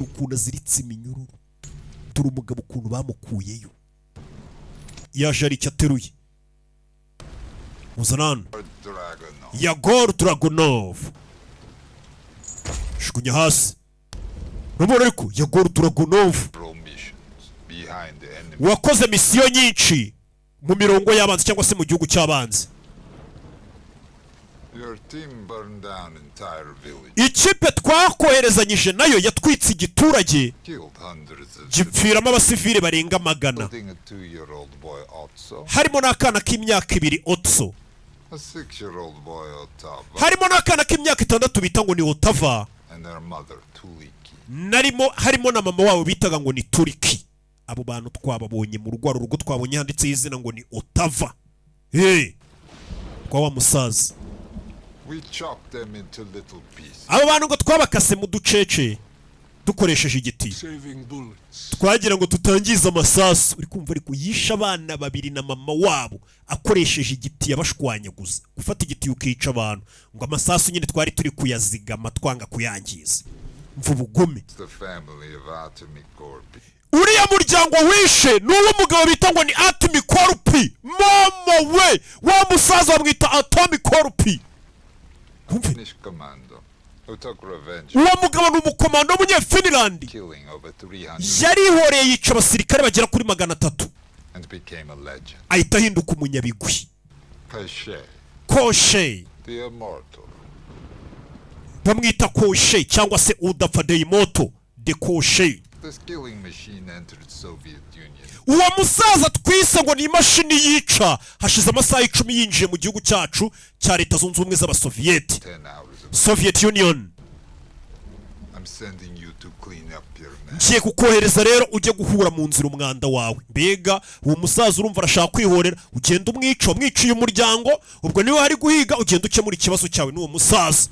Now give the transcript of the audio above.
Ukuntu aziritse iminyururu. Dore umugabo ukuntu bamukuyeyo, yaje ari icyo ateruye. Muzana hano. Dragunov. Yagor Dragunov, jugunya hasi. Urabona ariko Yagor Dragunov Several missions behind the enemy. wakoze misiyo nyinshi mu mirongo y'abanzi cyangwa se mu gihugu cy'abanzi. Your team burned down entire village, Ikipe twakoherezanyije nayo yatwitse igiturage, killed hundreds of gipfiramo abasivile barenga 100, including a 2-year-old boy Otso, harimo n'akana k'imyaka 2 Otso, a 6-year-old boy Otava, harimo n'akana k'imyaka 6 bita ngo ni Otava, and their mother Tuliki. Narimo harimo na mama wabo bitaga ngo ni Turiki. Abo bantu twababonye mu rugo, hari urugo twabonye handitseho izina ngo ni Otava. Hey, kwa wa musaza. We chopped them into little pieces. Abo bantu ngo twabakase mu ducece dukoresheje igiti. Saving bullets. Twagira ngo tutangiza amasasu. Uri kumva ariko, yishe abana babiri na mama wabo akoresheje igiti, yabashwanyaguza. Gufata igiti ukica abantu, ngo amasasu nyine twari turi kuyazigama, twanga kuyangiza. Mva ubugome. It's the family of Artemi Korpi. Uriya muryango wishe ni uw'umugabo bita ngo ni Artemi Korpi. Mama we, wa musaza bamwita Artemi Korpi. Wumve. Finnish commando who took revenge, Uwo mugabo ni umukomando w'Umunyefinilandi. killing over 300 Yarihoreye, yica abasirikare bagera kuri 300, and became a legend. ahita ahinduka umunyabigwi. Koschei, Koshe, the immortal. bamwita Koshe cyangwa se udapfa, the immortal, the Koshe. This killing machine entered Soviet Union Uwo musaza twise ngo ni imashini yica, hashize amasaha 10 yinjiye mu gihugu cyacu cya Leta Zunze Ubumwe z'Abasoviyeti, 10 hours ago. Soviet Union. I'm sending you to clean up your mess. Ngiye kukohereza rero ujye guhura mu nzira umwanda wawe. Mbega uwo musaza, urumva arashaka kwihorera. Ugenda umwica, wamwiciye umuryango, ubwo niwe hari guhiga. Ugenda ukemura ikibazo cyawe n'uwo musaza.